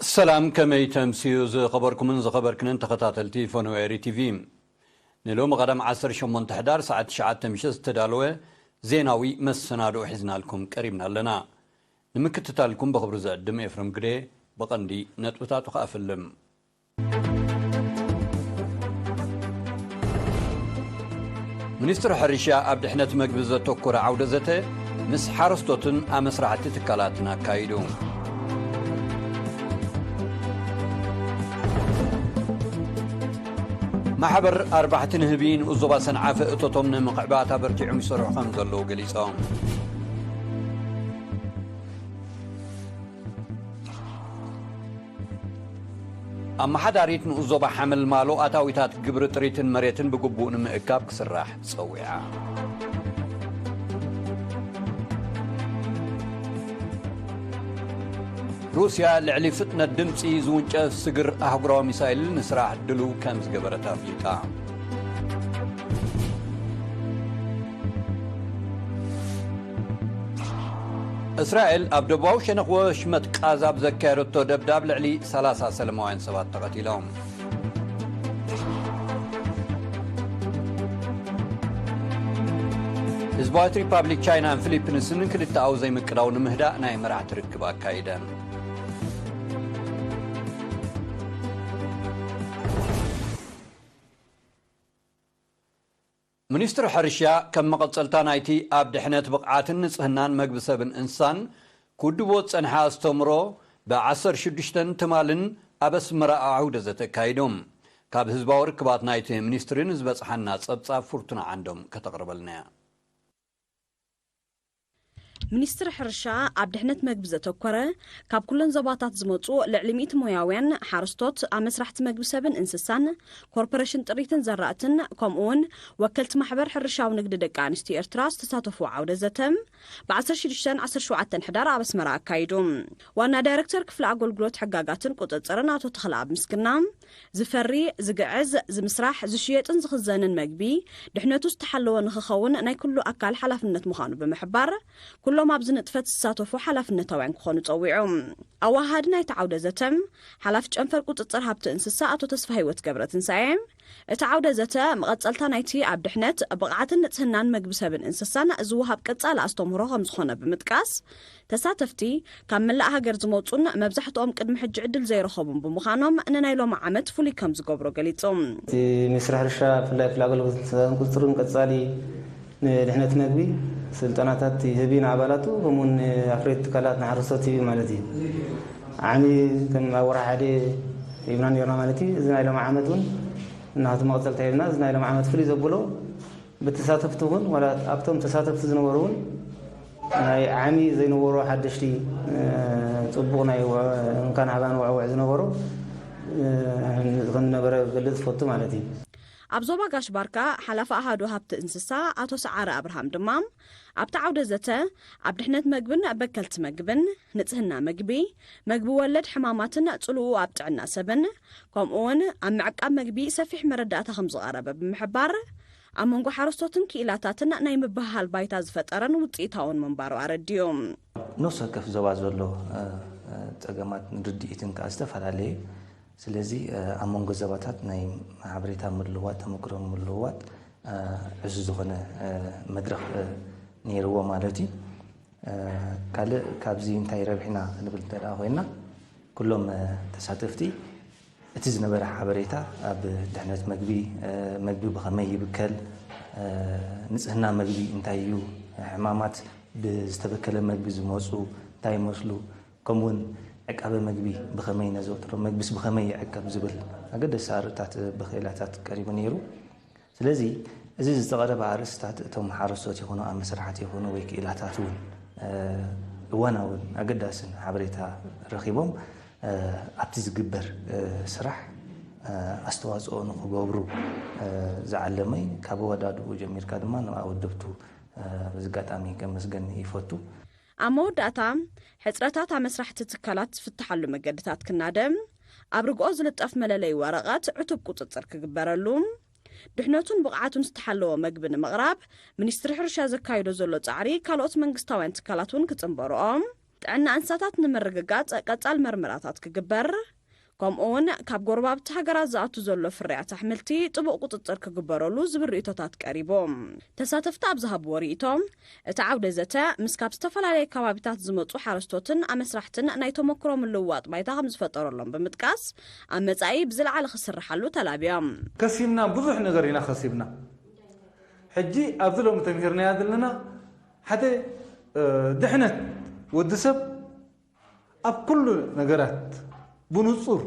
ሰላም፣ ከመይ ተምስዩ ዝኸበርኩምን ዝኸበርክንን ተኸታተልቲ ፎኖ ኤሪ ቲቪ? ንሎሚ ቀዳም ዓሰርተ ሸሞንተ ሕዳር ሰዓት ትሽዓተ ምሸት ዝተዳለወ ዜናዊ መሰናድኦ ሒዝናልኩም ቀሪብና ኣለና። ንምክትታልኩም ብኽብሪ ዘዕድም ኤፍረም ግደ። ብቐንዲ ነጥብታቱ ከኣ ፈልም። ሚኒስትሪ ሕርሻ ኣብ ድሕነት መግቢ ዘተኮረ ዓውደ ዘተ ምስ ሓረስቶትን ኣመስራሕቲ ትካላትን ኣካይዱ። ማሕበር ኣርባሕቲ ንህቢ ንኡዞባ ሰንዓፈ እቶቶም ንምኽዕባት ኣበርቲዖም ይሰርሑ ከም ዘለዉ ገሊጾም። ኣመሓዳሪት ንኡዞባ ሓመልማሎ ኣታዊታት ግብሪ ጥሪትን መሬትን ብግቡእ ንምእካብ ክስራሕ ጸዊዓ። ሩስያ ልዕሊ ፍጥነት ድምጺ ዝውንጨፍ ስግር ኣህጉራዊ ሚሳይል ንስራሕ ድልው ከም ዝገበረት ኣፍሊጣ። እስራኤል ኣብ ደቡባዊ ሸነኽ ወሽመጥ ቃዛ ብዘካየደቶ ደብዳብ ልዕሊ ሰላሳ ሰለማውያን ሰባት ተቐቲሎም። ህዝባዊት ሪፓብሊክ ቻይናን ፊሊፒንስን ክልተኣዊ ዘይምቅዳው ንምህዳእ ናይ መራሕቲ ርክብ ኣካይደን። ሚኒስትሪ ሕርሻ ከም መቐጸልታ ናይቲ ኣብ ድሕነት ብቕዓትን ንጽህናን መግቢ ሰብን እንስሳን ክውድቦ ዝጸንሐ ኣስተምሮ ብዓሰርተ ሽዱሽተን ትማልን ኣብ ኣስመራ ዓውደ ዘተ ኣካይዱ። ካብ ህዝባዊ ርክባት ናይቲ ሚኒስትሪ ንዝበጽሓና ጸብጻብ ፍርቱና ዓንዶም ከተቕርበልና እያ። ሚኒስትሪ ሕርሻ ኣብ ድሕነት መግቢ ዘተኮረ ካብ ኩለን ዞባታት ዝመፁ ልዕሊ ሚእቲ ሞያውያን ሓረስቶት ኣብ መስራሕቲ መግቢ ሰብን እንስሳን ኮርፖሬሽን ጥሪትን ዘራእትን ከምኡ እውን ወከልቲ ማሕበር ሕርሻዊ ንግዲ ደቂ ኣንስትዮ ኤርትራ ዝተሳተፉ ዓውደ ዘተ ብ ዓሰርተ ሽዱሽተን ዓሰርተ ሸውዓተን ሕዳር ኣብ ኣስመራ ኣካይዱ። ዋና ዳይረክተር ክፍሊ ኣገልግሎት ሕጋጋትን ቁፅፅርን ኣቶ ተኽለኣብ ምስግና ዝፈሪ፣ ዝግዕዝ፣ ዝምስራሕ፣ ዝሽየጥን ዝኽዘንን መግቢ ድሕነቱ ዝተሓለወ ንኽኸውን ናይ ኩሉ ኣካል ሓላፍነት ምዃኑ ብምሕባር፣ ኩሎም ኣብዚ ንጥፈት ዝሳተፉ ሓላፍነታውያን ክኾኑ ጸዊዑ። ኣወሃሃዲ ናይቲ ዓውደ ዘተ፣ ሓላፊ ጨንፈር ቁጽጽር ሃብቲ እንስሳ ኣቶ ተስፋሂወት ገብረትንሳኤ፣ እቲ ዓውደ ዘተ መቐጸልታ ናይቲ ኣብ ድሕነት፣ ብቕዓትን ንጽህናን መግቢ ሰብን እንስሳን ዝወሃብ ቀጻሊ ኣስተምህሮ ከም ዝኾነ ብምጥቃስ፣ ተሳተፍቲ ካብ መላእ ሃገር ዝመጹን መብዛሕትኦም ቅድሚ ሕጂ ዕድል ዘይረኸቡን ብምዃኖም ንናይ ሎሚ ዓመት ፍሉይ ከም ዝገብሮ ገሊጹ። እቲ ሚኒስትሪ ሕርሻ ብፍላይ ክፍሊ ኣገልግሎት እንስሳትን ቁፅፅርን ቀፃሊ ንድሕነት መግቢ ስልጠናታት ይህብ እዩ ንኣባላቱ፣ ከምኡውን ንኣፍረይቲ ትካላት ንሓረስቶት ይህብ ማለት እዩ። ዓሚ ከም ኣብ ወርሒ ሓደ ሂብና ነርና ማለት እዩ። እዚ ናይ ሎሚ ዓመት እውን እናቱ መቐፀልታ ሂብና። እዚ ናይ ሎሚ ዓመት ፍሉይ ዘብሎ ብተሳተፍቲ እውን ዋላ ኣብቶም ተሳተፍቲ ዝነበሩ እውን ናይ ዓሚ ዘይነበሮ ሓደሽቲ ፅቡቕ ናይ እንካን ሃባን ውዕውዕ ዝነበሮ ከም ዝነበረ ክገልፅ ዝፈቱ ማለት እዩ። ኣብ ዞባ ጋሽ ባርካ ሓላፊ ኣሃዱ ሃብቲ እንስሳ ኣቶ ሰዓረ ኣብርሃም ድማ ኣብቲ ዓውደ ዘተ ኣብ ድሕነት መግብን በከልቲ መግብን፣ ንፅህና መግቢ፣ መግቢ ወለድ ሕማማትን ፅልኡ ኣብ ጥዕና ሰብን ከምኡ እውን ኣብ ምዕቃብ መግቢ ሰፊሕ መረዳእታ ከም ዝቐረበ ብምሕባር ኣብ መንጎ ሓረስቶትን ክኢላታትን ናይ ምብህሃል ባይታ ዝፈጠረን ውፅኢታውን ምንባሩ ኣረዲኡ። ነፍሲ ወከፍ ዞባ ዘሎ ፀገማት ንርድኢትን ከዓ ዝተፈላለየ። ስለዚ ኣብ መንጎ ዞባታት ናይ ሓበሬታ ምልውዋጥ፣ ተመክሮ ምልውዋጥ ዕዙዝ ዝኾነ መድረኽ ነይርዎ ማለት እዩ። ካልእ ካብዚ እንታይ ረብሒና ክንብል እንተ ኮይና ኩሎም ተሳተፍቲ እቲ ዝነበረ ሓበሬታ ኣብ ድሕነት መግቢ፣ መግቢ ብኸመይ ይብከል፣ ንፅህና መግቢ እንታይ እዩ፣ ሕማማት ብዝተበከለ መግቢ ዝመፁ እንታይ ይመስሉ፣ ከምኡውን ዕቃበ መግቢ ብኸመይ ነዘውትሮ፣ መግብስ ብኸመይ ይዕቀብ ዝብል ኣገደሲ ኣርእታት ብክኢላታት ቀሪቡ ነይሩ። ስለዚ እዚ ዝተቐረበ ኣርእስታት እቶም ሓረስቶት ይኹኑ ኣብ መስራሕቲ ይኹኑ ወይ ክኢላታት እውን እዋናውን ኣገዳስን ሓበሬታ ረኺቦም ኣብቲ ዝግበር ስራሕ ኣስተዋፅኦ ንክገብሩ ዝዓለመ እዩ። ካብ ኣወዳድኡ ጀሚርካ ድማ ንኣወደብቱ በዚ ኣጋጣሚ ከመስገን ይፈቱ። ኣብ መወዳእታ ሕፅረታት ኣብ መስራሕቲ ትካላት ዝፍትሓሉ መገድታት ክናደ፣ ኣብ ርግኦ ዝልጠፍ መለለይ ወረቐት ዕቱብ ቁፅፅር ክግበረሉ፣ ድሕነቱን ብቕዓቱን ዝተሓለወ መግቢ ንምቕራብ ሚኒስትሪ ሕርሻ ዘካይዶ ዘሎ ፃዕሪ ካልኦት መንግስታውያን ትካላት እውን ክፅንበርኦ፣ ጥዕና እንስሳታት ንምርግጋጽ ቀጻል መርመራታት ክግበር፣ ከምኡ እውን ካብ ጎረባብቲ ሃገራት ዝኣቱ ዘሎ ፍርያት ኣሕምልቲ ጥቡቕ ቁጽጽር ክግበረሉ ዝብል ርእይቶታት ቀሪቡ። ተሳተፍቲ ኣብ ዝሃብዎ ርእይቶ፣ እቲ ዓውደ ዘተ ምስ ካብ ዝተፈላለየ ከባቢታት ዝመጹ ሓረስቶትን ኣመስራሕትን ናይ ተመክሮ ምልውዋጥ ባይታ ከም ዝፈጠረሎም ብምጥቃስ፣ ኣብ መጻኢ ብዝለዓለ ክስርሓሉ ተላብዮም። ከሲብና፣ ብዙሕ ነገር ኢና ከሲብና። ሕጂ ኣብዚ ሎሚ ተምሂርናያ ዘለና ሓደ ድሕነት ወዲ ሰብ ኣብ ኩሉ ነገራት ብንጹር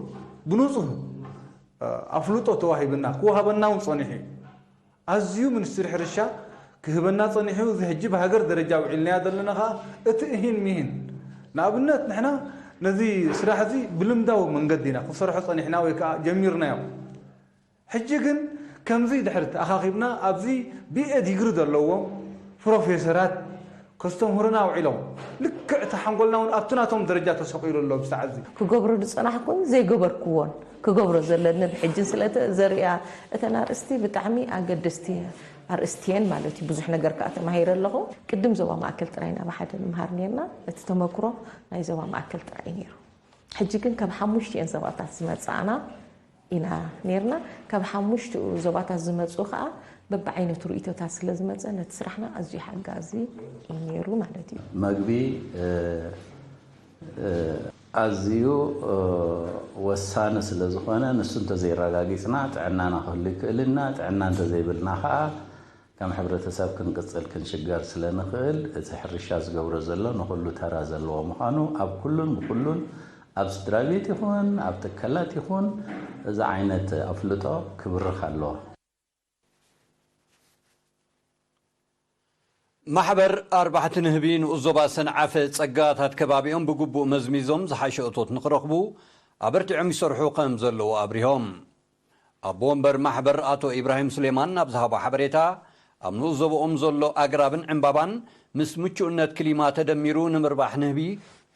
ብንጹህ ኣፍልጦ ተዋሂብና ክወሃበና እውን ጸኒሑ እዩ። ኣዝዩ ሚኒስትሪ ሕርሻ ክህበና ጸኒሑ፣ እዚ ሕጂ ብሃገር ደረጃ ውዒልናያ ዘለና ከኣ እቲ እሂን ሚሂን። ንኣብነት ንሕና ነዚ ስራሕ እዚ ብልምዳዊ መንገዲ ኢና ክንሰርሖ ጸኒሕና ወይ ከኣ ጀሚርናዮ። ሕጂ ግን ከምዚ ድሕሪ ተኣኻኺብና ኣብዚ ብኤ ዲግሪ ዘለዎም ፕሮፌሰራት ከስተምህሩና ውዒሎም፣ ልክዕ እቲ ሓንጎልና እውን ኣብቲ ናቶም ደረጃ ተሰቒሉ ኣሎ። ብሰዓት እዚ ክገብሮ ዝጸናሕኩን ዘይገበርክዎን ክገብሮ ዘለኒ ብሕጅን ስለ ዘርእያ፣ እተን ኣርእስቲ ብጣዕሚ ኣገደስቲ ኣርእስቲ እየን ማለት እዩ። ብዙሕ ነገር ከኣ ተማሂረ ኣለኹ። ቅድም ዞባ ማእከል ጥራይ ኢና ብሓደ ንመሃር ኔርና። እቲ ተመክሮ ናይ ዞባ ማእከል ጥራይ እዩ ኔሩ። ሕጂ ግን ካብ ሓሙሽቲኤን ዞባታት ዝመጻእና ኢና ኔርና። ካብ ሓሙሽቲኡ ዞባታት ዝመጹ ከኣ በብዓይነቱ ርእይቶታት ስለ ዝመጸ ነቲ ስራሕና ኣዝዩ ሓጋዚ እዩ ኔሩ ማለት እዩ። መግቢ ኣዝዩ ወሳኒ ስለ ዝኾነ፣ ንሱ እንተዘይረጋጊጽና ጥዕናና ክህሉ ይክእልና። ጥዕና እንተዘይብልና ከኣ ከም ሕብረተሰብ ክንቅጽል ክንሽገር ስለ ንኽእል፣ እቲ ሕርሻ ዝገብሮ ዘሎ ንኹሉ ተራ ዘለዎ ምዃኑ ኣብ ኩሉን ብኹሉን፣ ኣብ ስድራ ቤት ይኹን ኣብ ትካላት ይኹን፣ እዚ ዓይነት ኣፍልጦ ክብርኽ ኣለዎ። ማሕበር ኣርባሕቲ ንህቢ ንኡስ ዞባ ሰንዓፈ ጸጋታት ከባቢኦም ብግቡእ መዝሚዞም ዝሓሸ እቶት ንኽረኽቡ ኣበርቲዖም ይሰርሑ ከም ዘለዉ ኣብሪሆም። ኣቦ ወንበር ማሕበር ኣቶ ኢብራሂም ሱሌማን ኣብ ዝሃቦ ሓበሬታ፣ ኣብ ንኡስ ዞባኦም ዘሎ ኣግራብን ዕምባባን ምስ ምቹእነት ክሊማ ተደሚሩ ንምርባሕ ንህቢ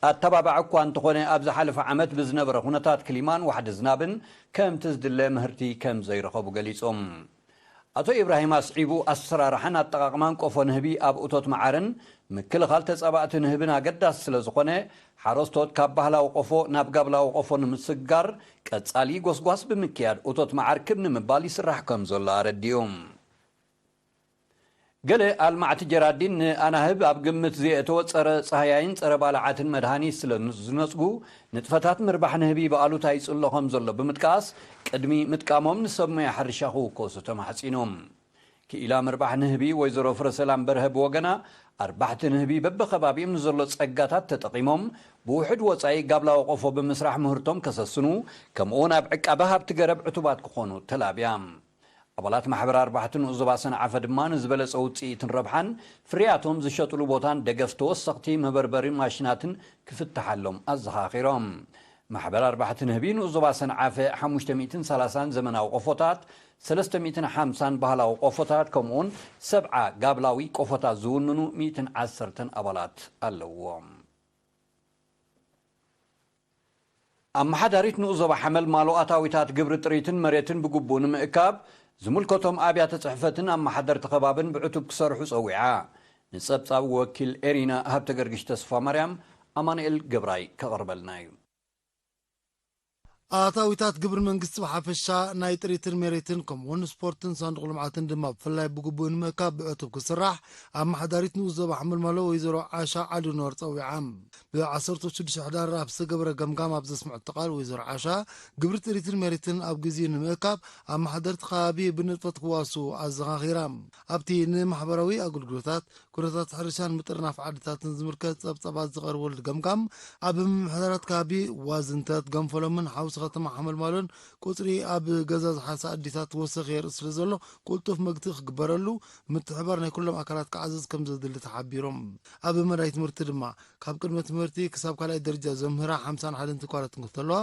ኣተባባዕ እኳ እንተኾነ፣ ኣብ ዝሓለፈ ዓመት ብዝነበረ ኩነታት ክሊማን ዋሕዲ ዝናብን ከምቲ ዝድለ ምህርቲ ከም ዘይረኸቡ ገሊጾም። ኣቶ ኢብራሂም ኣስዒቡ፣ ኣሰራርሓን ኣጠቓቕማን ቆፎ ንህቢ ኣብ እቶት መዓርን ምክልኻል ተጻባእቲ ንህብን ኣገዳሲ ስለ ዝኾነ፣ ሓረስቶት ካብ ባህላዊ ቆፎ ናብ ጋብላዊ ቆፎ ንምስግጋር ቀጻሊ ጎስጓስ ብምክያድ እቶት መዓር ክብ ንምባል ይስራሕ ከም ዘሎ ኣረዲኡ። ገለ ኣልማዕቲ ጀራዲን ንኣናህብ ኣብ ግምት ዘየእተወ ጸረ ጻህያይን ጸረ ባልዓትን መድሃኒት ስለ ዝነጽጉ፣ ንጥፈታት ምርባሕ ንህቢ ብኣሉታ ይጽሎ ከም ዘሎ ብምጥቃስ፣ ቅድሚ ምጥቃሞም ንሰብ ሞያ ሕርሻ ክውከሱ ተማሕጺኖም። ክኢላ ምርባሕ ንህቢ ወይዘሮ ፍረሰላም በርሀ ብወገና፣ ኣርባሕቲ ንህቢ በብኸባቢኦም ንዘሎ ጸጋታት ተጠቒሞም፣ ብውሑድ ወጻኢ ጋብላዊ ቆፎ ብምስራሕ ምህርቶም ከሰስኑ፣ ከምኡውን ኣብ ዕቃበ ሃብቲ ገረብ ዕቱባት ክኾኑ ተላብያ። ኣባላት ማሕበር ኣርባሕቲ ንኡስ ዞባ ሰንዓፈ ድማ ንዝበለጸ ውጽኢትን ረብሓን ፍርያቶም ዝሸጥሉ ቦታን ደገፍ ተወሰኽቲ መበርበሪ ማሽናትን ክፍትሓሎም ኣዘኻኺሮም። ማሕበር ኣርባሕቲ ንህቢ ንኡስ ዞባ ሰንዓፈ ሓሙሽተ ሚእትን ሰላሳን ዘመናዊ ቆፎታት፣ ሰለስተ ሚእትን ሓምሳን ባህላዊ ቆፎታት፣ ከምኡውን ሰብዓ ጋብላዊ ቆፎታት ዝውንኑ ሚእትን ዓሰርተን ኣባላት ኣለዎም። ኣመሓዳሪት ንኡስ ዞባ ሓመልማሎ ኣታዊታት ግብሪ ጥሪትን መሬትን ብግቡእ ንምእካብ፣ ዝምልከቶም ኣብያተ ጽሕፈትን ኣመሓደርቲ ከባብን ብዕቱብ ክሰርሑ ጸዊዓ። ንጸብጻብ ወኪል ኤሪና ሃብተ ገርግሽ ተስፋ ማርያም ኣማኑኤል ገብራይ ከቕርበልና እዩ። ኣታዊታት ግብሪ መንግስቲ ብሓፈሻ፣ ናይ ጥሪትን መሬትን ከምኡውን ስፖርትን ሳንዱቕ ልምዓትን ድማ ብፍላይ ብግቡእ ንምእካብ ብዕቱብ ክስራሕ ኣመሓዳሪት ንኡስ ዞባ ሓመልማሎ ወይዘሮ ዓሻ ዓሊኖር ጸዊዓ። ብዓሰርተ ሽዱሽተ ሕዳር ኣብ ዝተገበረ ገምጋም ኣብ ዘስምዐቶ ቃል ወይዘሮ ዓሻ፣ ግብሪ ጥሪትን መሬትን ኣብ ግዜኡ ንምእካብ ኣመሓደርቲ ከባቢ ብንጥፈት ክዋስኡ ኣዘኻኺራ። ኣብቲ ንማሕበራዊ ኣገልግሎታት፣ ኩነታት ሕርሻን ምጥርናፍ ዓድታትን ዝምልከት ጸብጻባት ዝቐርበሉ ገምጋም፣ ኣብ ምምሕዳራት ከባቢ ዋዝንተት፣ ገንፈሎምን ሓውሲ ከተማ ሓመልማሎን ቁጽሪ ኣብ ገዛ ዝሓሳ ኣዴታት ወሰኽ የርኢ ስለ ዘሎ፣ ቅልጡፍ መግትኢ ክግበረሉ፣ ምትሕብባር ናይ ኩሎም ኣካላት ክዓዘዝ ከም ዘድሊ ተሓቢሮም። ኣብ መዳይ ትምህርቲ ድማ፣ ካብ ቅድመ ትምህርቲ ክሳብ ካልኣይ ደረጃ ዘምህራ ሓምሳን ሓደን ትካላት እንክተለዋ፣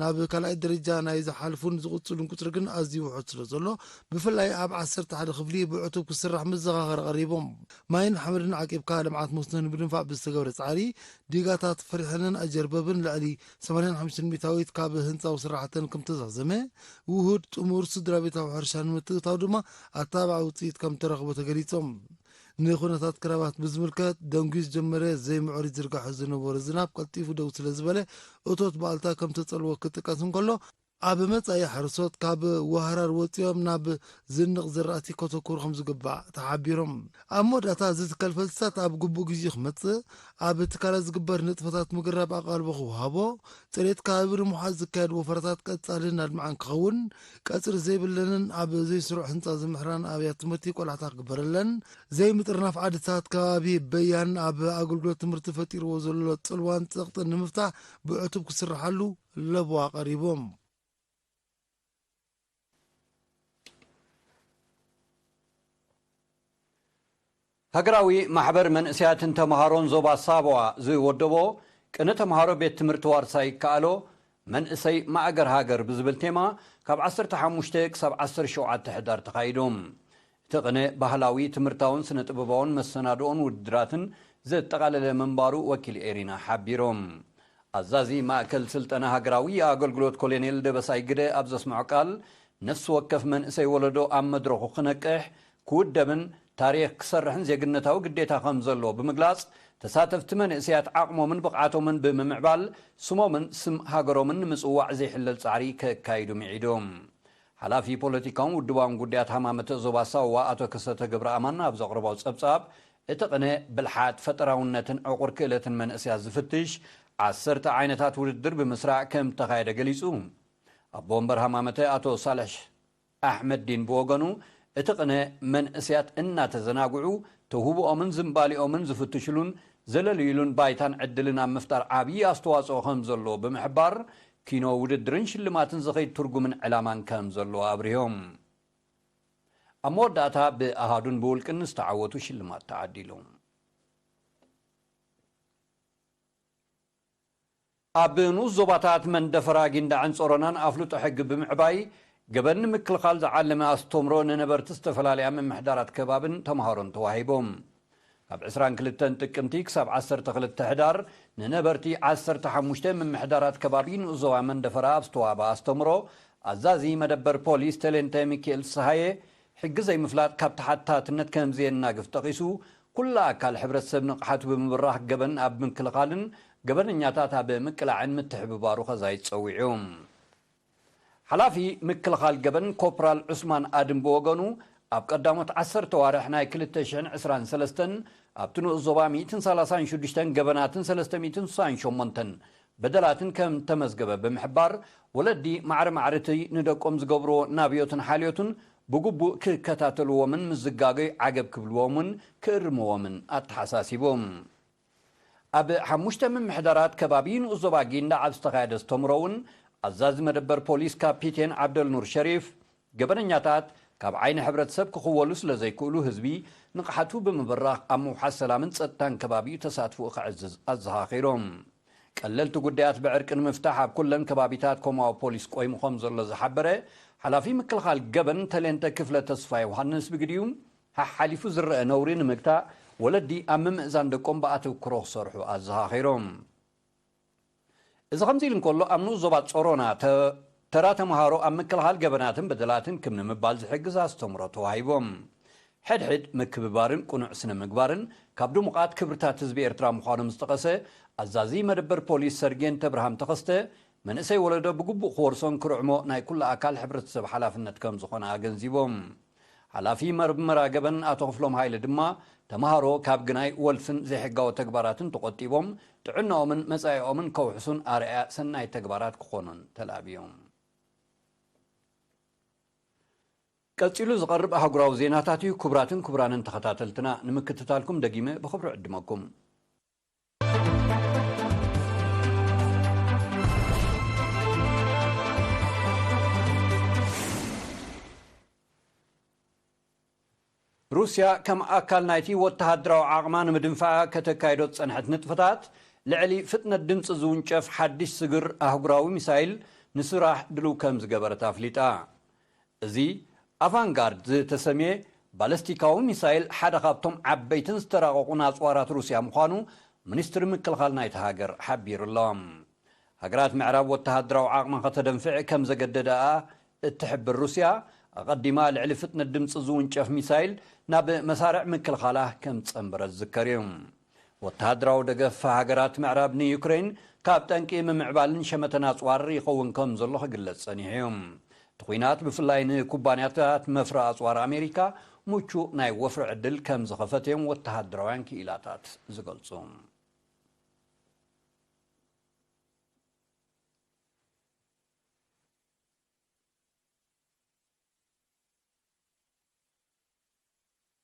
ናብ ካልኣይ ደረጃ ናይ ዝሓልፉን ዝቕጽሉን ቁጽሪ ግን ኣዝዩ ውሑድ ስለ ዘሎ፣ ብፍላይ ኣብ ዓሰርተ ሓደ ክፍሊ ብዕቱብ ክስራሕ መዘኻኸሪ ቀሪቦም። ማይን ሓመድን ዓቂብካ ልምዓት መስኖ ንምድንፋዕ ብዝተገብረ ጻዕሪ፣ ዲጋታት ፍሪሐንን ኣጀርበብን ልዕሊ ሰማንያን ሓሙሽተን ሚእታዊት ካብ ህንጻዊ ስራሕተን ከም ተዛዘመ፣ ውሁድ ጥሙር ስድራ ቤታዊ ሕርሻ ንምትእትታው ድማ ኣተባባዒ ውጽኢት ከም ተረኽቦ ተገሊጾም። ንኹነታት ክራባት ብዝምልከት ደንጉዩ ዝጀመረ ዘይምዕሩይ ዝርጋሐ ዝነበረ ዝናብ ቀልጢፉ ደው ስለ ዝበለ እቶት ባእልታ ከም ተጸልዎ ክጥቀስ እንከሎ፣ ኣብ መጻኢ ሓረስቶት ካብ ወሃራር ወጺኦም ናብ ዝንቕ ዝራእቲ ከተኩሩ ከም ዝግባእ ተሓቢሮም። ኣብ መወዳእታ እዚ ትካል ፈልስታት ኣብ ግቡእ ግዜ ክመጽእ ኣብ ትካላት ዝግበር ንጥፈታት ምግራብ ኣቓልቦ ክወሃቦ፣ ጽሬት ከባቢ ንምሓዝ ዝካየድ ወፈራታት ቀጻልን ኣድማዕን ክኸውን፣ ቀጽሪ ዘይብለንን ኣብ ዘይስሩዕ ህንጻ ዝምሕራን ኣብያተ ትምህርቲ ቆላሕታ ክግበረለን፣ ዘይምጥርናፍ ዓድታት ከባቢ በያን ኣብ ኣገልግሎት ትምህርቲ ፈጢርዎ ዘሎ ጽልዋን ጸቕጥን ንምፍታሕ ብዕቱብ ክስርሓሉ ለበዋ ቀሪቦም። ሃገራዊ ማሕበር መንእሰያትን ተምሃሮን ዞባ ሳዋ ዝወደቦ ቅነ ተምሃሮ ቤት ትምህርቲ ዋርሳይ ይከኣሎ መንእሰይ ማእገር ሃገር ብዝብል ቴማ ካብ ዓሰርተ ሓሙሽተ ክሳብ ዓሰርተ ሸውዓተ ሕዳር ተኻይዱ። እቲ ቅነ ባህላዊ፣ ትምህርታውን ስነ ጥበባውን መሰናድኦን ውድድራትን ዘጠቓለለ ምንባሩ ወኪል ኤሪና ሓቢሮም። ኣዛዚ ማእከል ስልጠና ሃገራዊ ኣገልግሎት ኮሎኔል ደበሳይ ግደ ኣብ ዘስምዖ ቃል፣ ነፍሲ ወከፍ መንእሰይ ወለዶ ኣብ መድረኹ ክነቅሕ፣ ክውደብን ታሪኽ ክሰርሕን ዜግነታዊ ግዴታ ከም ዘለዎ ብምግላጽ፣ ተሳተፍቲ መንእሰያት ዓቕሞምን ብቕዓቶምን ብምምዕባል፣ ስሞምን ስም ሃገሮምን ንምጽዋዕ ዘይሕለል ጻዕሪ ከካይዱ ምዒዶም። ሓላፊ ፖለቲካውን ውድባውን ጉዳያት ሃማመተ ዞባ ሳዋ ኣቶ ከሰተ ገብረኣማን ኣብ ዘቕረቦ ጸብጻብ፣ እቲ ቅነ ብልሓት፣ ፈጠራውነትን ዕቑር ክእለትን መንእሰያት ዝፍትሽ ዓሰርተ ዓይነታት ውድድር ብምስራዕ ከም እተኻየደ ገሊጹ። ኣቦ ወንበር ሃማመተ ኣቶ ሳልሕ ኣሕመድዲን ብወገኑ፣ እቲ ቅነ መንእሰያት እናተዘናግዑ ተውህብኦምን ዝንባሊኦምን ዝፍትሽሉን ዘለልዩሉን ባይታን ዕድልን ኣብ ምፍጣር ዓብዪ ኣስተዋፅኦ ከም ዘለዎ ብምሕባር፣ ኪኖ ውድድርን ሽልማትን ዝኸይድ ትርጉምን ዕላማን ከም ዘለዎ ኣብሪሆም። ኣብ መወዳእታ ብኣሃዱን ብውልቅን ዝተዓወቱ ሽልማት ተዓዲሉ። ኣብ ንኡስ ዞባታት መንደፈራ፣ ጊንዳዕን ጾሮናን ኣፍልጦ ሕጊ ብምዕባይ ገበን ንምክልኻል ዝዓለመ ኣስተምሮ ንነበርቲ ዝተፈላለያ ምምሕዳራት ከባብን ተምሃሮን ተዋሂቦም። ካብ ዕስራን ክልተን ጥቅምቲ ክሳብ ዓሰርተ ክልተ ሕዳር ንነበርቲ ዓሰርተ ሓሙሽተ ምምሕዳራት ከባቢ ንኡስ ዞባ መንደፈራ ኣብ ዝተዋህበ ኣስተምሮ ኣዛዚ መደበር ፖሊስ ተሌንተ ሚኪኤል ሰሃየ ሕጊ ዘይምፍላጥ ካብ ተሓታትነት ከም ዘየናግፍ ጠቒሱ፣ ኩሉ ኣካል ሕብረተሰብ ንቕሓቱ ብምብራኽ ገበን ኣብ ምክልኻልን ገበነኛታት ኣብ ምቅላዕን ምትሕብባሩ ከዛይድ ጸዊዑ። ሓላፊ ምክልኻል ገበን ኮፕራል ዑስማን ኣድም ብወገኑ፣ ኣብ ቀዳሞት ዓሰርተ ኣዋርሕ ናይ ክልተ ሽሕን ዕስራን ሰለስተን ኣብቲ ንኡስ ዞባ ሚእትን ሰላሳን ሽዱሽተን ገበናትን ሰለስተ ሚእትን ስሳን ሸሞንተን በደላትን ከም ተመዝገበ ብምሕባር፣ ወለዲ ማዕረ ማዕረ እቲ ንደቆም ዝገብርዎ ናብዮትን ሓልዮትን ብግቡእ ክከታተልዎምን ምስ ዝጋገዩ ዓገብ ክብልዎምን ክእርምዎምን ኣተሓሳሲቡ። ኣብ ሓሙሽተ ምምሕዳራት ከባቢ ንኡስ ዞባ ጊንዳዕ ኣብ ዝተኻየደ ኣስተምሮ እውን ኣዛዚ መደበር ፖሊስ ካፒቴን ዓብደልኑር ሸሪፍ፣ ገበነኛታት ካብ ዓይኒ ሕብረተሰብ ክኽወሉ ስለ ዘይክእሉ፣ ህዝቢ ንቕሓቱ ብምብራኽ ኣብ ምውሓስ ሰላምን ጸጥታን ከባቢኡ ተሳትፎኡ ከዕዝዝ ኣዘኻኺሮም። ቀለልቲ ጉዳያት ብዕርቂ ንምፍታሕ ኣብ ኩለን ከባቢታት ኮማዊ ፖሊስ ቆይሙ ከም ዘሎ ዝሓበረ ሓላፊ ምክልኻል ገበን ተሌንተ ክፍለ ተስፋ ዮሃንስ ብግዲኡ፣ ሓሓሊፉ ዝረአ ነውሪ ንምግታእ ወለዲ ኣብ ምምእዛን ደቆም ብኣተኩሮ ክሰርሑ ኣዘኻኺሮም። እዚ ከምዚ ኢሉ እንከሎ፣ ኣብ ንኡስ ዞባ ጾሮና ተ-፣ ተራ ተምሃሮ ኣብ ምክልኻል ገበናትን በደላትን ክም ንምባል ዝሕግዝ ኣስተምሮ ተዋሂቦም። ሕድሕድ ምክብባርን ቅኑዕ ስነ ምግባርን ካብ ድሙቓት ክብርታት ህዝቢ ኤርትራ ምዃኖም ዝጠቐሰ ኣዛዚ መደበር ፖሊስ ሰርጌን ተብርሃም ተኸስተ፣ መንእሰይ ወለዶ ብግቡእ ክወርሶን ክርዕሞ ናይ ኩሉ ኣካል ሕብረተሰብ ሓላፍነት ከም ዝኾነ ኣገንዚቦም። ሓላፊ መርመራ ገበን ኣቶ ክፍሎም ሃይለ ድማ፣ ተምሃሮ ካብ ግናይ ወልፍን ዘይሕጋዊ ተግባራትን ተቖጢቦም ጥዕናኦምን መጻኢኦምን ከውሕሱን ኣርኣያ ሰናይ ተግባራት ክኾኑን ተላብዮም። ቀጺሉ ዝቐርብ ኣህጉራዊ ዜናታት እዩ። ክቡራትን ክቡራንን ተኸታተልትና፣ ንምክትታልኩም ደጊመ ብኽብሪ ዕድመኩም። ሩስያ ከም ኣካል ናይቲ ወተሃደራዊ ዓቕማ ንምድንፋዓ ከተካይዶ ዝጸንሐት ንጥፈታት፣ ልዕሊ ፍጥነት ድምጺ ዝውንጨፍ ሓድሽ ስግር ኣህጉራዊ ሚሳይል ንስራሕ ድሉው ከም ዝገበረት ኣፍሊጣ። እዚ ኣቫንጋርድ ዝተሰምየ ባለስቲካዊ ሚሳይል ሓደ ካብቶም ዓበይትን ዝተራቐቑን ኣጽዋራት ሩስያ ምዃኑ ሚኒስትሪ ምክልኻል ናይታ ሃገር ሓቢሩ ኣሎ። ሃገራት ምዕራብ ወተሃደራዊ ዓቕማ ከተደንፍዕ ከም ዘገደደኣ እትሕብር ሩስያ፣ ኣቐዲማ ልዕሊ ፍጥነት ድምፂ ዝውንጨፍ ሚሳይል ናብ መሳርዕ ምክልኻላ ከም ዝጸንበረ ዝዝከር እዩ። ወተሃደራዊ ደገፍ ሃገራት ምዕራብ ንዩክሬን ካብ ጠንቂ ምምዕባልን ሸመተን ኣጽዋር ይኸውን ከም ዘሎ ክግለጽ ጸኒሑ እዩ። እቲ ኲናት ብፍላይ ንኩባንያታት መፍረ ኣጽዋር ኣሜሪካ ምቹ ናይ ወፍሪ ዕድል ከም ዝኸፈተ እዮም ወተሃደራውያን ክኢላታት ዝገልጹ።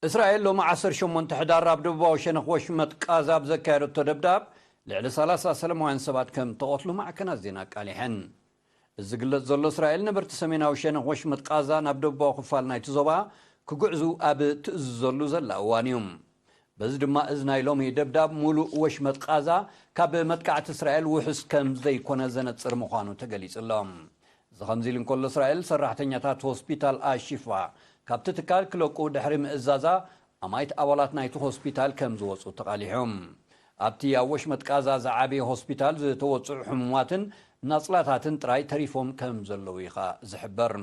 እስራኤል ሎሚ ዓሰርተ ሸሞንተ ሕዳር ኣብ ደቡባዊ ሸነኽ ወሽመጥ ቃዛ ኣብ ዘካየደቶ ደብዳብ ልዕሊ ሰላሳ ሰላማውያን ሰባት ከም ተቐትሉ ማዕከናት ዜና ኣቃሊሐን። እዚ ዝግለጽ ዘሎ እስራኤል ነበርቲ ሰሜናዊ ሸነኽ ወሽመጥ ቃዛ ናብ ደቡባዊ ክፋል ናይቲ ዞባ ክጉዕዙ ኣብ ትእዝዘሉ ዘላ እዋን እዩ። በዚ ድማ እዚ ናይ ሎሚ ደብዳብ ሙሉእ ወሽመጥ ቃዛ ካብ መጥቃዕቲ እስራኤል ውሑስ ከም ዘይኮነ ዘነጽር ምዃኑ ተገሊጹ ኣሎ። እዚ ከምዚ ኢሉ እንከሎ እስራኤል ሰራሕተኛታት ሆስፒታል ኣሺፋ ካብቲ ትካል ክለቁ ድሕሪ ምእዛዛ ኣማይት ኣባላት ናይቲ ሆስፒታል ከም ዝወጹ ተቓሊሖም። ኣብቲ ኣብ ወሽመጥ ቃዛ ዝዓበየ ሆስፒታል ዝተወጽዑ ሕሙማትን ናጽላታትን ጥራይ ተሪፎም ከም ዘለዉ ኢኻ ዝሕበር።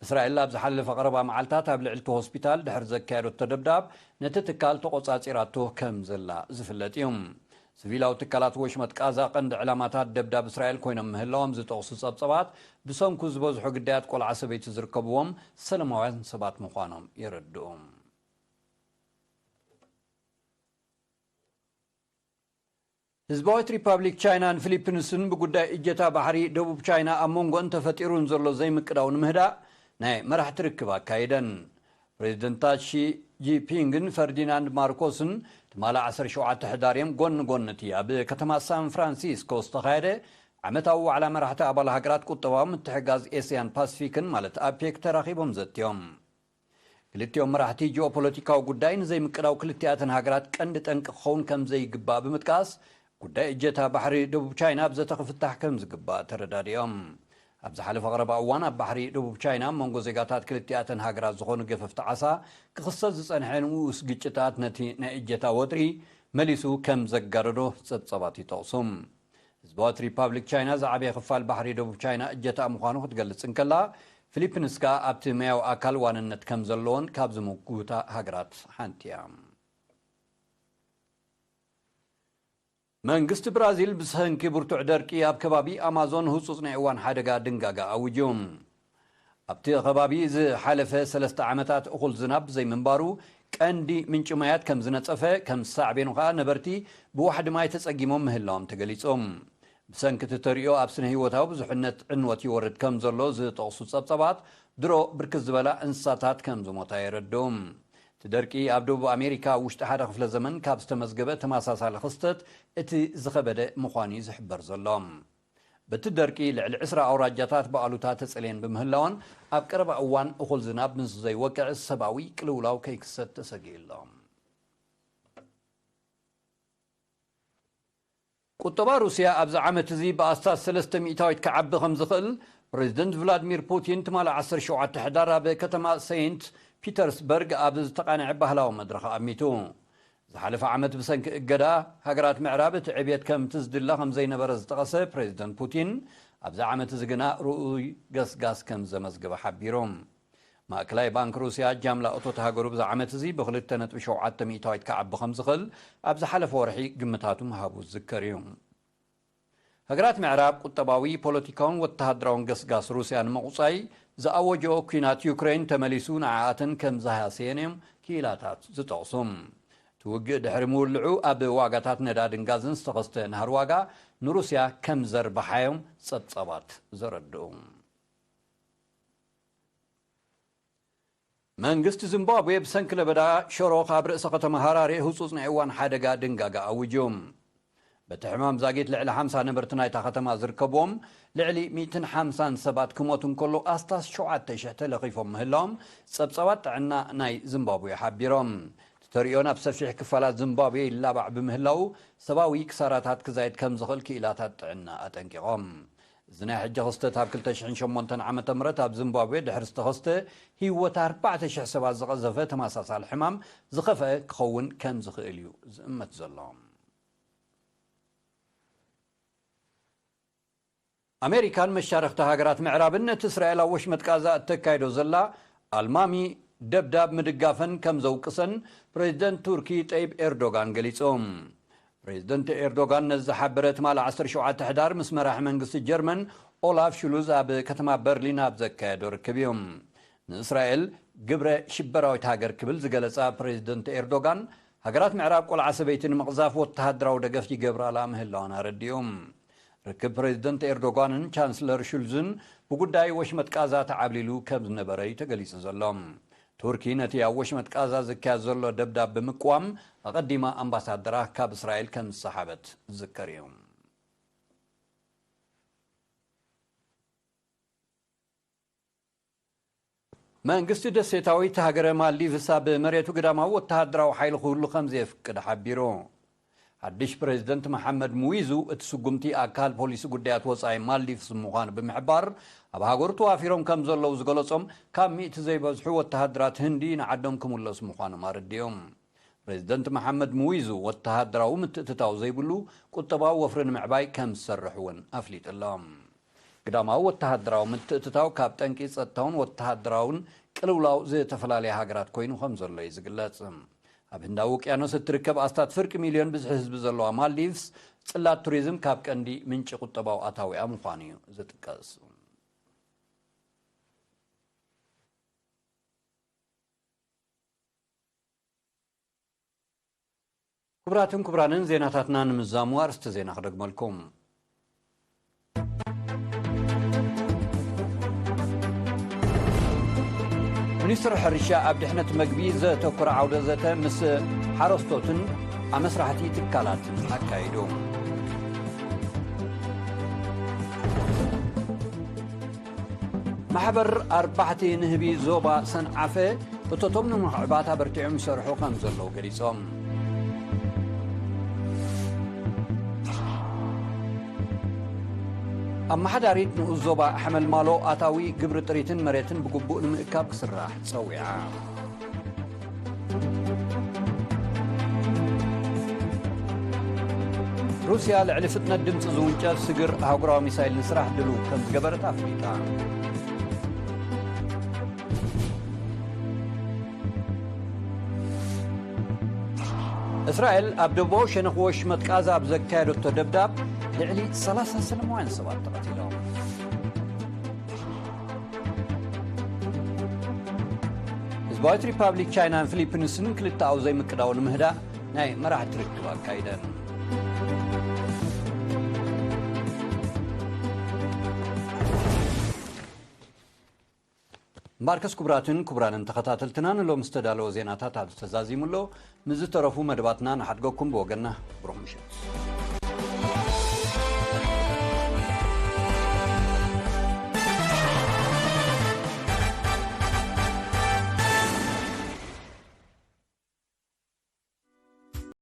እስራኤል ኣብ ዝሓለፈ ቀረባ መዓልታት ኣብ ልዕሊ እቲ ሆስፒታል ድሕሪ ዘካየደቶ ደብዳብ ነቲ ትካል ተቖጻጺራቶ ከም ዘላ ዝፍለጥ እዩ። ሲቪላዊ ትካላት ወሽመጥ ቃዛ ቀንዲ ዕላማታት ደብዳብ እስራኤል ኮይኖም ምህላዎም ዝጠቕሱ ጸብጸባት ብሰንኩ ዝበዝሑ ግዳያት ቆልዓ ሰበይቲ ዝርከብዎም ሰላማውያን ሰባት ምዃኖም የረድኡ። ህዝባዊት ሪፓብሊክ ቻይናን ፊሊፕንስን ብጉዳይ እጀታ ባሕሪ ደቡብ ቻይና ኣብ መንጎ እንተፈጢሩን ዘሎ ዘይምቅዳው ንምህዳእ ናይ መራሕቲ ርክብ ኣካይደን። ፕሬዚደንታት ሺ ጂንፒንግን ፈርዲናንድ ማርኮስን ትማሊ ዓሰርተ ሸውዓተ ሕዳር እዮም ጎኒ ጎኒ እቲ ኣብ ከተማ ሳን ፍራንሲስኮ ዝተኻየደ ዓመታዊ ዋዕላ መራሕቲ ኣባል ሃገራት ቁጠባዊ ምትሕጋዝ ኤስያን ፓሲፊክን ማለት ኣፔክ ተራኺቦም ዘትዮም። ክልቲኦም መራሕቲ ጂኦፖለቲካዊ ጉዳይ ንዘይምቅዳው ክልቲኣተን ሃገራት ቀንዲ ጠንቂ ክኸውን ከም ዘይግባእ ብምጥቃስ፣ ጉዳይ እጀታ ባሕሪ ደቡብ ቻይና ብዘተ ክፍታሕ ከም ዝግባእ ተረዳዲኦም። ኣብ ዝሓለፈ ቀረባ እዋን ኣብ ባሕሪ ደቡብ ቻይና መንጎ ዜጋታት ክልቲኣተን ሃገራት ዝኾኑ ገፈፍቲ ዓሳ ክኽሰት ዝጸንሐ ንኡስ ግጭታት ነቲ ናይ እጀታ ወጥሪ መሊሱ ከም ዘጋደዶ ጸብጸባት ይጠቕሱ። ህዝባዊት ሪፓብሊክ ቻይና ዝዓበየ ክፋል ባሕሪ ደቡብ ቻይና እጀታ ምዃኑ ክትገልጽ እንከላ፣ ፊሊፒንስ ከኣ ኣብቲ ማያዊ ኣካል ዋንነት ከም ዘለዎን ካብ ዝምጉታ ሃገራት ሓንቲ እያ። መንግስቲ ብራዚል ብሰንኪ ብርቱዕ ደርቂ ኣብ ከባቢ ኣማዞን ህጹጽ ናይ እዋን ሓደጋ ድንጋጋ ኣውጁ። ኣብቲ ከባቢ ዝሓለፈ ሰለስተ ዓመታት እኹል ዝናብ ዘይምንባሩ ቀንዲ ምንጪ ማያት ከም ዝነጸፈ፣ ከም ሳዕቤኑ ከኣ ነበርቲ ብዋሕዲ ማይ ተጸጊሞም ምህላዎም ተገሊጹ። ብሰንኪ እቲ ተርእዮ ኣብ ስነ ህይወታዊ ብዙሕነት ዕንወት ይወርድ ከም ዘሎ ዝጠቕሱ ጸብጸባት፣ ድሮ ብርክት ዝበላ እንስሳታት ከም ዝሞታ የረድኡ። እቲ ደርቂ ኣብ ደቡብ ኣሜሪካ ኣብ ውሽጢ ሓደ ክፍለ ዘመን ካብ ዝተመዝገበ ተመሳሳሊ ክስተት እቲ ዝኸበደ ምዃኑ እዩ ዝሕበር ዘሎ። በቲ ደርቂ ልዕሊ ዕስራ ኣውራጃታት ብኣሉታ ተጸልየን ብምህላወን፣ ኣብ ቀረባ እዋን እኹል ዝናብ ምስ ዘይወቅዕ ሰብኣዊ ቅልውላው ከይክሰት ተሰጊኡ ኣሎ። ቁጠባ ሩስያ ኣብዚ ዓመት እዚ ብኣስታት ሰለስተ ሚእታዊት ክዓቢ ከም ዝኽእል ፕሬዚደንት ቭላድሚር ፑቲን ትማሊ ዓሰርተ ሸውዓተ ሕዳር ኣብ ከተማ ሴንት ፒተርስበርግ ኣብ ዝተቓንዐ ባህላዊ መድረኽ ኣሚቱ። ዝሓለፈ ዓመት ብሰንኪ እገዳ ሃገራት ምዕራብ እቲ ዕብየት ከምቲ ዝድለ ከም ዘይነበረ ዝጠቐሰ ፕሬዚደንት ፑቲን፣ ኣብዚ ዓመት እዚ ግና ርኡይ ገስጋስ ከም ዘመዝገበ ሓቢሩ። ማእከላይ ባንክ ሩስያ ጃምላ እቶት ሃገሩ ብዚ ዓመት እዚ ብክልተ ነጥቢ ሸውዓተ ሚእታዊት ክዓቢ ከም ዝኽእል ኣብ ዝሓለፈ ወርሒ ግምታቱ ምሃቡ ዝዝከር እዩ። ሃገራት ምዕራብ ቁጠባዊ፣ ፖለቲካውን ወተሃደራውን ገስጋስ ሩስያ ንምቑጻይ ዝኣወጀኦ ኲናት ዩክሬን ተመሊሱ ንዓኣተን ከም ዝሃሰየን እዮም ክኢላታት ዝጠቕሱ። እቲ ውግእ ድሕሪ ምውልዑ ኣብ ዋጋታት ነዳድን ጋዝን ዝተኸስተ ናህሪ ዋጋ ንሩስያ ከም ዘርብሓዮም ጸብጻባት ዘረድኡ። መንግስቲ ዚምባብዌ ብሰንኪ ለበዳ ሸሮ ካብ ርእሰ ከተማ ሃራሬ ህጹጽ ናይ እዋን ሓደጋ ድንጋጋ ኣውጁ። በቲ ሕማም ዛጊት ልዕሊ ሓምሳ ነበርቲ ናይታ ከተማ ዝርከብዎም ልዕሊ ሚእትን ሓምሳን ሰባት ክሞቱ እንከሎ፣ ኣስታት ሸውዓተ ሽሕ ተለኺፎም ምህላዎም ጸብጻባት ጥዕና ናይ ዚምባብዌ ሓቢሮም። እቲ ተርእዮ ናብ ሰፊሕ ክፋላት ዚምባብዌ ይላባዕ ብምህላዉ፣ ሰብኣዊ ክሳራታት ክዛይድ ከም ዝኽእል ክኢላታት ጥዕና ኣጠንቂቖም። እዚ ናይ ሕጂ ክስተት ኣብ ክልተ ሽሕን ሸሞንተን ዓመተ ምህረት ኣብ ዚምባብዌ ድሕሪ ዝተኸስተ ህይወት ኣርባዕተ ሽሕ ሰባት ዝቐዘፈ ተመሳሳሊ ሕማም ዝኸፍአ ክኸውን ከም ዝኽእል እዩ ዝእመት ዘሎ። ኣሜሪካን መሻርኽቲ ሃገራት ምዕራብን ነቲ እስራኤል ኣብ ወሽመጥ ቃዛ እተካይዶ ዘላ ኣልማሚ ደብዳብ ምድጋፈን ከም ዘውቅሰን ፕሬዚደንት ቱርኪ ጠይብ ኤርዶጋን ገሊጾም። ፕሬዚደንት ኤርዶጋን ነዚ ዝሓበረ ትማሊ ዓሰርተ ሸውዓተ ሕዳር ምስ መራሒ መንግስቲ ጀርመን ኦላፍ ሹሉዝ ኣብ ከተማ በርሊን ኣብ ዘካየዶ ርክብ እዩ። ንእስራኤል ግብረ ሽበራዊት ሃገር ክብል ዝገለጻ ፕሬዚደንት ኤርዶጋን፣ ሃገራት ምዕራብ ቆልዓ ሰበይቲ ንምቕዛፍ ወተሃደራዊ ደገፍ ይገብራላ ምህላዋን ኣረዲኡ። ርክብ ፕሬዚደንት ኤርዶጋንን ቻንስለር ሹልዝን ብጉዳይ ወሽመጥ ቃዛ ተዓብሊሉ ከም ዝነበረ እዩ ተገሊጹ ዘሎ። ቱርኪ ነቲ ኣብ ወሽመጥ ቃዛ ዝካየድ ዘሎ ደብዳብ ብምቅዋም ኣቐዲማ ኣምባሳደራ ካብ እስራኤል ከም ዝሰሓበት ዝዝከር እዩ። መንግስቲ ደሴታዊት ሃገረ ማልዲቭስ ኣብ መሬቱ ግዳማዊ ወተሃደራዊ ሓይሊ ክህሉ ከም ዘየፍቅድ ሓቢሩ። ሓድሽ ፕሬዚደንት መሓመድ ሙዊዙ እቲ ስጉምቲ ኣካል ፖሊሲ ጉዳያት ወጻኢ ማልዲቭስ ምዃኑ ብምሕባር፣ ኣብ ሃገሩ ተዋፊሮም ከም ዘለዉ ዝገለጾም ካብ ሚእቲ ዘይበዝሑ ወተሃደራት ህንዲ ንዓዶም ክምለሱ ምዃኖም ኣረዲኦም። ፕሬዚደንት መሓመድ ሙዊዙ ወተሃደራዊ ምትእትታው ዘይብሉ ቁጠባዊ ወፍሪ ንምዕባይ ከም ዝሰርሕ እውን ኣፍሊጡ ኣሎ። ግዳማዊ ወተሃደራዊ ምትእትታው ካብ ጠንቂ ጸጥታውን ወተሃደራውን ቅልውላው ዝተፈላለያ ሃገራት ኮይኑ ከም ዘሎ እዩ ዝግለጽ። ኣብ ህንዳዊ ውቅያኖስ እትርከብ ኣስታት ፍርቂ ሚልዮን ብዝሒ ህዝቢ ዘለዋ ማልዲቭስ፣ ጽላት ቱሪዝም ካብ ቀንዲ ምንጪ ቁጠባዊ ኣታዊኣ ምዃኑ እዩ ዝጥቀስ። ክቡራትን ክቡራንን፣ ዜናታትና ንምዛሙ ኣርእስቲ ዜና ክደግመልኩም። ሚኒስትር ሕርሻ ኣብ ድሕነት መግቢ ዘተኮረ ዓውደ ዘተ ምስ ሓረስቶትን ኣመስራሕቲ ትካላትን ኣካይዱ። ማሕበር ኣርባሕቲ ንህቢ ዞባ ሰንዓፈ እቶቶም ንምኽዕባት ኣበርቲዖም ይሰርሑ ከም ዘለዉ ገሊጾም። ኣመሓዳሪት ንኡስ ዞባ ሓመልማሎ ኣታዊ ግብሪ ጥሪትን መሬትን ብግቡእ ንምእካብ ክስራሕ ጸዊዓ። ሩስያ ልዕሊ ፍጥነት ድምፂ ዝውንጨፍ ስግር ኣህጉራዊ ሚሳይል ንስራሕ ድሉው ከም ዝገበረት ኣፍሊጣ። እስራኤል ኣብ ደቡባዊ ሸነኽ ወሽመጥ ቃዛ ኣብ ዘካየደቶ ደብዳብ ልዕሊ ሰላሳ ሰላማውያን ሰባት ተቐቲሎም። ህዝባዊት ሪፓብሊክ ቻይናን ፊሊፒንስን ክልተኣዊ ዘይምቅዳው ንምህዳእ ናይ መራሕቲ ርክብ ኣካይደን። እምበኣርከስ ክቡራትን ክቡራንን ተኸታተልትና፣ ንሎም ዝተዳለወ ዜናታት ኣብዚ ተዛዚሙ ኣሎ። ምስ ዝተረፉ መደባትና ንሓድገኩም ብወገንና ብሩኽ ምሸት።